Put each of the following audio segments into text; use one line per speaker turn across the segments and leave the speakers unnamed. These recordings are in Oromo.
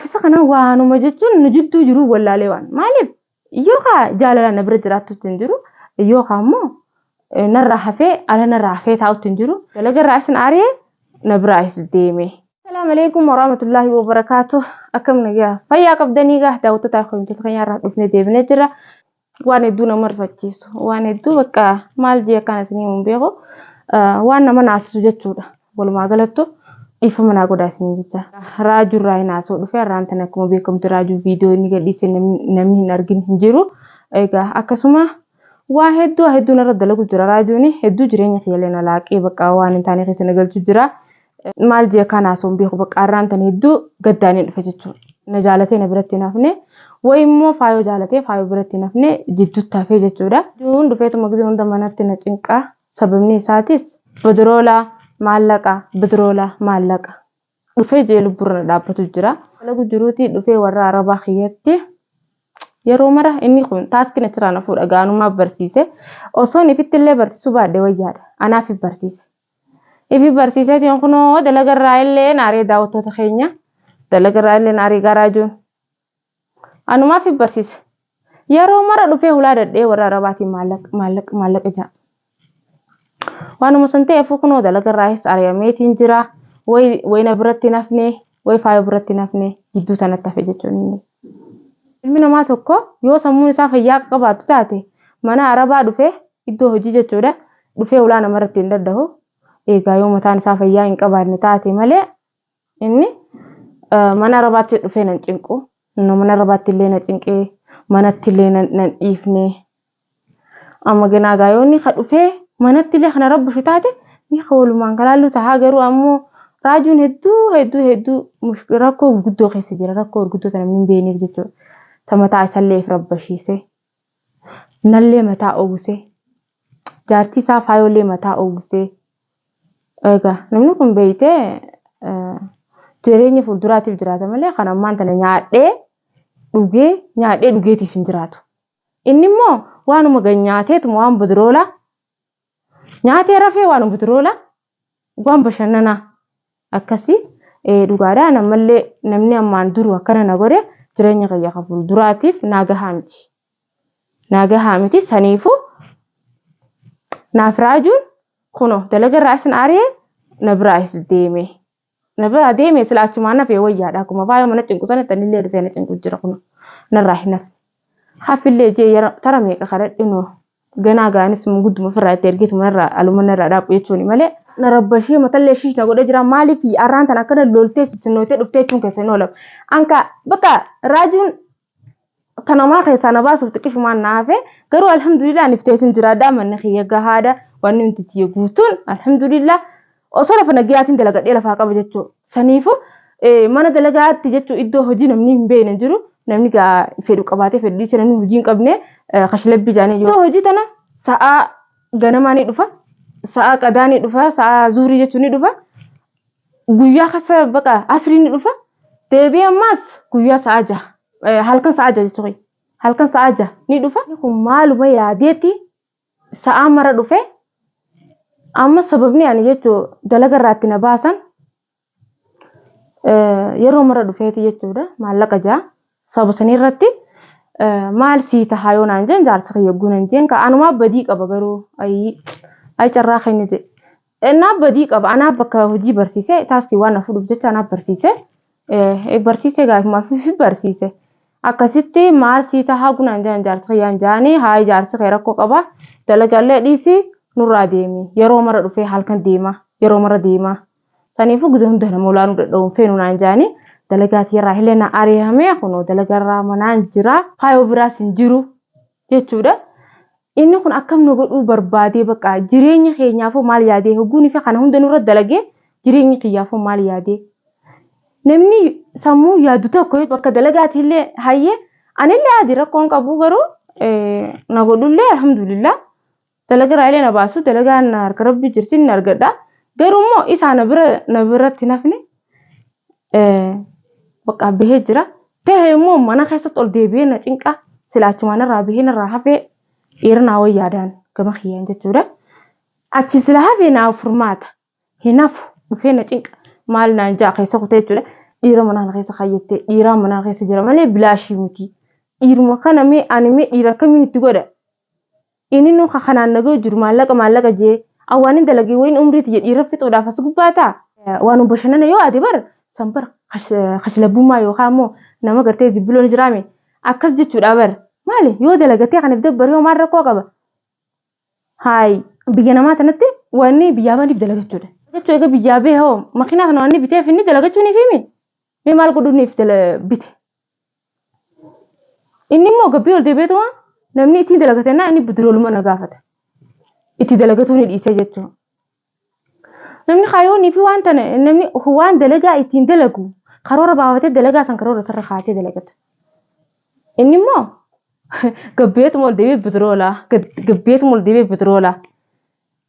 Isa kana waanuma jechuun nu jidduu jiru wallaalee waan maaliif yookaan jaalalaan na bira jiraattutti hin jiru yookaan immoo narraa hafee ala narraa hafee taa'utti hin jiru dalagarraa isin aaree na biraa is deeme. Assalaamu alaikum warahmatullahi wabarakaatuh. Akkam nagaa fayyaa qabdanii gaa daawwattoota fi hordoftoota keenya irraa dhufnee deebinee jira. Waan hedduu nama rifachiisu waan hedduu bakka maal jee akkana isinii hin beeku waan nama naasisu jechuudha. Walumaa galattu dhiifama naa godhaa isinii jecha. Raajuu irraa hin haasa'u dhufe har'aan tana akkuma beekamtu raajuu viidiyoo inni gadhiise namni hin argin hin jiru. Egaa akkasuma waa hedduu hedduu narra dalagu jira raajuun hedduu jireenya kiyyallee na laaqee bakka waan hin taane keessa na galchu jira. Maal jee akkaan haasa'u hin beeku bakka har'aan tana hedduu gaddaanii dhufe jechuudha. Na jaalatee na biratti hin hafne wayi immoo faayoo jaalatee faayoo biratti hin hafne jidduutti hafee jechuudha. Raajuun dhufeetuma gizee hunda manatti na cinqa. Sababni isaatis bidiroola maallaqa bidiroola maallaqa dhufee jee lubburra na dhaabbatu jira. Dalagu jiruutii dhufee warra arabaa kiyyatti yeroo mara inni kun taaskiin achirraa na fuudha gaanumaaf barsiise. Osoon ifitti illee barsiisuu baadhe wayyaadha. Anaaf if barsiise. Ifi barsiiseetiin kunoo dalagarraa illee naaree daawwattoota keenya dalagarraa illee naaree garaajuun anumaaf if barsiise. Yeroo mara dhufee hulaa dadhee warra arabaatiin maallaqa maallaqa maallaqa ja'a. Waanuma san ta'eefuu kunoo dalagarraayis ari'ameetiin jira. Wayi wayi na biratti hin hafne, wayi faayoo biratti hin hafne jidduu sanatti hafe jechuun innis. Ilmi namaa tokko yoo sammuun isaa fayyaa qabaattu taate mana arabaa dhufee iddoo hojii jechuudha dhufee hulaa namarratti hin dadhahu. Egaa yoo mataan isaa fayyaa hin qabaanne taate malee inni mana arabaatti dhufee nan cinqu. Mana arabaatti illee na cinqee manatti illee nan dhiifne. Amma ganaa gaa yoo inni ka dhufee manatti illee kana rabbishu taate ni ka walumaan kalaallu tahaa garuu ammoo raajuun hedduu hedduu hedduu rakkoo gurguddoo keessa jira rakkoo gurguddoo tana namni hin beekneef jechuudha. Ta mataa isallee if rabbashiise nallee mataa oowwise jaartii isaa faayollee mataa oowwise. Egaa namni kun beeytee jireenya fuulduraatiif jiraata malee kan ammaan tana nyaadhee dhugee nyaadhee dhugeetiif hin jiraatu. Inni immoo waanuma gad nyaateetuma waan bidiroolaa nyaatee rafee waanuma bidiroolaa waan bashannanaa akkasii dhugaadha. Ani ammallee namni ammaan duru akkana na godhe jireenya kiyya kan fuulduraatiif naa gahaa miti. Naa gahaa miti saniifuu naaf raajuun kunoo dalaga irraa isin ari'ee na biraa is deeme. Na biraa deeme sila achumaan hafee wayyaadha. Akkuma faaya mana cinqu sanatti anillee dhufee na cinqu jira kunoo narraa hin hafne. Hafillee jee yeroo tara meeqa kadhadhe noo ganaa gaanis gudduma ofirraa itti ergeetu manarraa aluma narraa dhaabbu jechuuni malee. Na rabbashee matallee shiish na godhee jira maaliif arraan tan akkana loltee sissinnootee dhuftee jechuun keessa hin oolamu. Anka bakka raajuun kan namaa keessaa na baasuuf xiqqishumaan na hafe garuu alhamdulillah ani ifteetin jiraadha manni kiyya gahaadha wanni nuti tiyya guutuun alhamdulillah osoo lafa nagayaatiin dalagadhee lafaa qaba jechuu saniifu mana dalagaatti jechuu iddoo hojii namni hin beekne jiru namni gaa fedhu qabaatee fedhu dhiisee namni hojii hin qabne kashlabbii jaanii iddoo hojii tana sa'aa ganamaa ni dhufa sa'aa qadaa ni dhufa sa'aa zuurii jechuun ni dhufa guyyaa kasa baqa asrii ni dhufa deebi'ee ammaas guyyaa sa'a 6 halkan sa'a 6 jechuudha halkan sa'a 6 ni dhufa kun maaluma yaadeeti sa'aa mara dhufe amma sababni ani jechuu dalaga irraa itti na baasan yeroo mara dhufeeti jechuudha maallaqa ja'a sababa sanii irratti maal sii tahaa yoo naan jeen jaarsa kiyya gunan jeen ka anumaa badii qaba garuu ayii ay carraa keenya jedhe Ennaa badii qaba anaa bakka hojii barsiise taaskii waan na fuudhuuf jecha anaa barsiise barsiise gaafumaaf fi barsiise akkasitti maal sii tahaa gunaan jedhan jaarsi kiyyaan jaanii haa jaarsi kee rakkoo qaba dalagaallee dhiisi nurraa deemi yeroo mara dhufee halkan deema yeroo mara deema saniifuu gizee hunda nama olaanuu dadhabuun feenu naan jaanii dalagaa tiyyarraa illee na ari'amee kunoo dalagarraa manaan jira faayoo biraas hin jiru jechuudha. Inni kun akkam nu godhuu barbaadee bakka jireenya keenyaafuu maal yaadee hogguun fi kana hunda nurra dalagee jireenya kiyyaafuu maal yaadee namni sammuu yaadu tokko bakka dalagaatiillee hayyee anillee adi rakkoon qabu garuu na godhullee alhamdulillah dalagaa illee na baasu dalagaan harka rabbi jirti inni argadha garuu immoo isaa na bira na biratti nafni bakka bahee jira Tahe immoo mana keessatti ol deebi'ee na cinqa sila achumaan irraa bahee narraa hafee dhiira naa wayyaadhaan gama kiyyaan jechuudha. Achi sila hafee naa furmaata hin hafu dhufee na cinqa maal naan ja'a keessa kutee jechuudha. Dhiira mana kana keessa kaayyattee dhiiraa mana keessa jira malee bilaashii miti. Dhiiruma kana mee ani mee dhiira akkamiin itti godha? Inni nu kanaan nagoo jiru maallaqa maallaqa jee awwaanin dalagee wayin umrii tiyya dhiira fixuudhaaf as gubbaa ta'a. Waanuma bashannana yoo ati bar san bar kashlabbummaa yookaan immoo nama gartee zibbiloon jiraame akkas jechuudha bar. Maali yoo dalagatee kanaaf dabbar yoo maal rakkoo qaba? Haay biyya namaa tanatti wanni biyyaa baniif dalagachuudha. Dalagachuu egaa biyyaa bee hoo makiinaa kana wanni biteef inni dalagachuu ni fimi? Mee maal godhuuniif bite? Inni immoo gabbii ol deebi'eetuma namni ittiin dalagate naa inni bidirooluma na gaafata. Itti dalagatuu ni dhiisee jechuudha. Namni kaayyoonii fi waan tana namni waan dalagaa ittiin dalagu karoora baafatee dalagaa san karoora isarra kaatee dalagata. Inni immoo gabbeetuma ol deebi'ee bidiroola. Gabbeetuma ol deebi'ee bidiroola.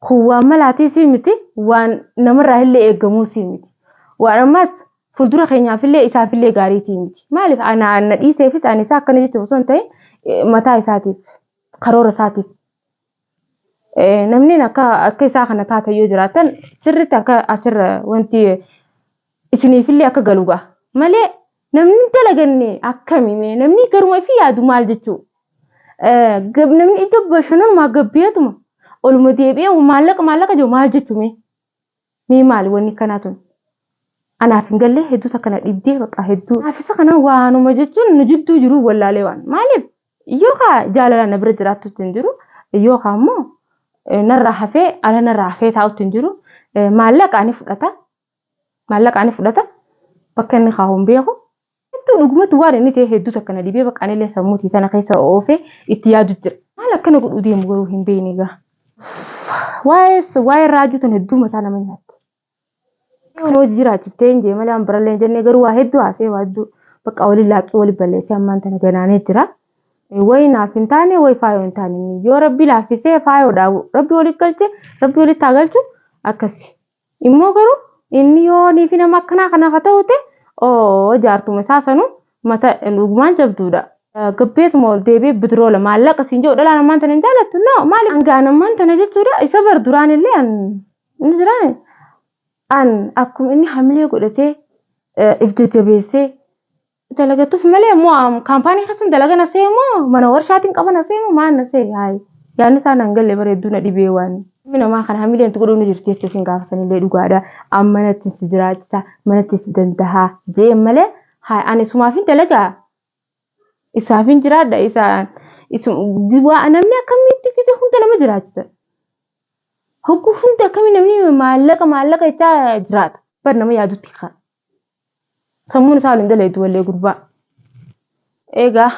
Kun waan malaatii sii miti, waan namarraa illee eegamuu sii miti. Waan ammas fuuldura keenyaafillee isaafillee gaariitii miti. Maaliif ana na dhiiseefis ani isaa akkana jechuuf osoo hin ta'in mataa isaatiif karoora isaatiif. Namni akka akka isaa kana taatan yoo jiraatan sirriitti akka asirra wanti isiniifillee akka galu ga'a. Malee namni dalaganne akkami namni garuma fi yaadu maal jechuu? Namni iddoo bashannanumaa gabbeetuma oluma deebi'ee maallaqa maallaqa jiru maal jechuu mee? Mee maali wanni akkanaa tun? Anaaf hin galle hedduutu akkana dhibdee bakka hedduu. Anaaf isa kana waanuma jechuun nu jidduu jiru wallaalee waan. Maaliif yookaan jaalalaan na bira jiraattutti hin jiru yookaan immoo narraa hafee ala narraa hafee taa'utti hin jiru. Maallaqa ni fudhata. Maallaqa ni fudhata. Bakka inni kaa'u hin beeku. Hedduu dhugumatti waan inni ta'e hedduutu akkana dhibee bakka anillee sammuutii tana keessa oofee itti yaadu jira. Maal akkana godhuu deemu garuu hin beekne egaa. Waa'ee raajuu tun hedduu mataa nama nyaatti. Yoo hojii jiraachiftee hin jee malee waan birallee hin jenne garuu waa hedduu haasee waa hedduu bakka waliin laaqii waliin balleessee ammaan tana ganaanee jira. Wayi naaf hin taane wayi faayoo hin taane yoo rabbi laaffisee faayoodha rabbi walitti galche rabbi walitti haa galchu akkasi. Immoo garuu inni yoo niifi nama akkanaa kanaaf haa ta'u ta'e oo jaartuma isaa sanuu mata dhugumaan jabduudha. Gabbeetuma ol deebi'ee bidiroola maallaqa siin jedhu dhalaan ammaan tana hin jaalattu no maaliif hangaan ammaan tana jechuudha isa bar duraan illee an inni jiraan an akkuma inni hamilee godhatee if jajjabeessee dalagatuuf malee immoo kaampaanii keessan dalaga na see moo mana warshaatiin qaba na see moo maal na see hayi yaadni isaa nan galle bara hedduu na dhibee waan. Ilmi namaa kana hamileen itti godhuu ni jirti jechuuf hin gaafatanillee dhugaadha. An manatti si jiraachisa manatti si danda'a jee malee hayi ani isumaaf hin dalagaa isaaf hin jiraadha isaan waa namni akkamitti gise hunda nama jiraachisa. Hogguu hunda akkamii namni maallaqa maallaqa jechaa jiraata. Bar nama yaadutti kaa. Sammuun isaa waliin dalagu wallee gurbaa. Egaa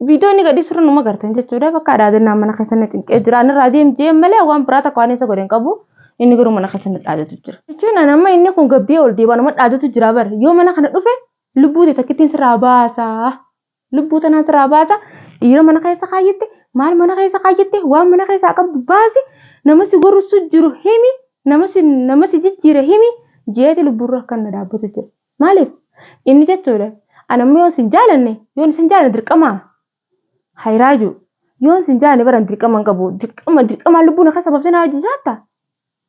viidiyoo inni gadhiisu irra numa gartan jechuudha. Bakka dhaadannaa mana keessa na cinqee jira. Ani irraa deem jee malee waan biraa takka waan isa godhe hin qabu. Inni garuu mana keessa na dhaadatu jira. Jechuun ani amma inni kun gabbee ol deebi'a nama dhaadatu jira bara. Yoo mana kana dhufe lubbuu tee takkittiin sirraa baasa. Lubbuu tanaa sirraa baasa. Dhiira mana keessa kaayyatte maal mana keessa kaayyatte waan mana keessaa qabdu baasi nama si gorsu jiru himi nama si jijjiire himi jeeti lubbuurra akkan na dhaabbatu jira. Maaliif inni jechuudha ani amma yoo sin jaalanne yoon isin jaalanne dirqamaa hayraaju yoon sin jaalanne baran dirqama hin qabu dirqama dirqamaan lubbuu na keessa baftee na wajjin jiraatta.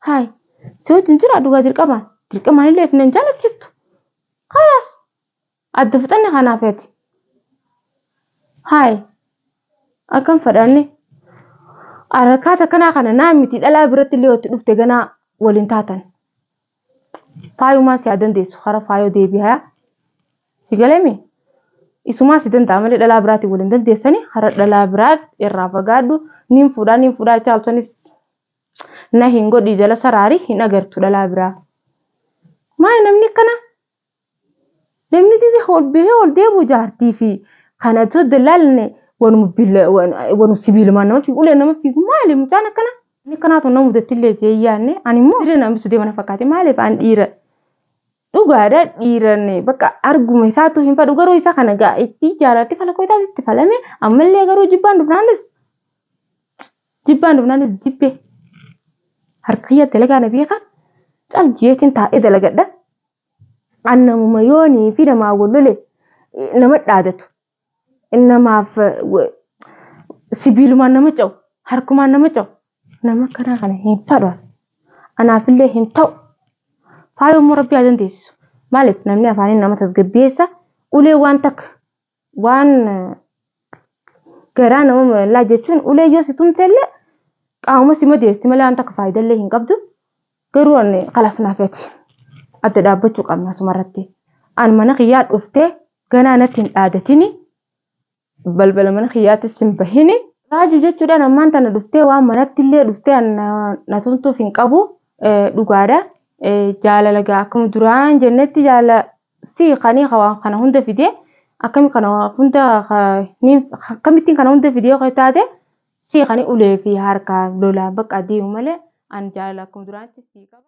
Haay si wajjin jira dhugaa dirqamaan dirqamaan illee if nan jaalachistu. Kalaas adda fixanne kanaaf ati. Haay akkam fadhanne harakaata akkanaa kana naa miti dhalaa biratti illee itti dhufte ganaa waliin taatan. Faayumaa si haa dandeessu hara faayoo deebi'aa. Si galemi isumaa si danda'a malee dhalaa biraatiin waliin dandeessani hara dhalaa biraat irraa fagaadhu niin fuudhaa niin fuudhaa jechaa olsanis na hin godhii jala saraari hin agartu dhalaa biraa. Maali namni akkana? Namni tisi ol bahee ol deebi'u jaartii fi kana osoo dallaalanne wanuma billa wanuma sibiilumaan nama fiigu ulee nama fiigu maali mucaan akkana? Inni akkanaa tun nama mudatti illee jee yaadne ani immoo dhiira na hambisu deema na fakkaate maaliif an dhiira dhugaadha dhiiran bakka arguma isaatu hin fadhu garuu isa kana gaa itti jaalatti fala koo itti falame ammallee garuu jibbaan dhufnaanis jibbaan dhufnaanis jibbe harka kiyya dalagaa na beeka cal jeetiin taa'ee dalagadha. An namuma yoonii fi namaa wal lole nama dhaadatu namaaf sibiilumaan nama ce'u harkumaan nama ce'u nama akkanaa kana hin fadhu. Anaafillee hin ta'u. Faayoo immoo rabbi haa dandeessisu. Maaliif namni afaaniin nama tasgabbeessa, ulee waan takka waan garaa nama laa jechuun ulee yoo si tumtellee qaama si madeessi malee waan takka faayidallee hin qabdu. Garuu ani kalas naafeeti. Adda dhaabbachuu qabna asumarratti. An mana kiyyaa dhuftee ganaa natti hin dhaadatini. Balbala mana kiyyaattis hin bahini. Raajuu jechuudhaan ammaan tana dhuftee waan manatti illee dhuftee na tumtuuf hin qabu dhugaadha. Jaalala gaa akkuma duraan jennetti jaalala si kanii kana hunda fidee akkami kana hunda akkamittiin kana hunda fidee yoo taate si kanii ulee fi harkaa lolaa bakka deemu malee an jaalala akkuma duraanitti si qaba.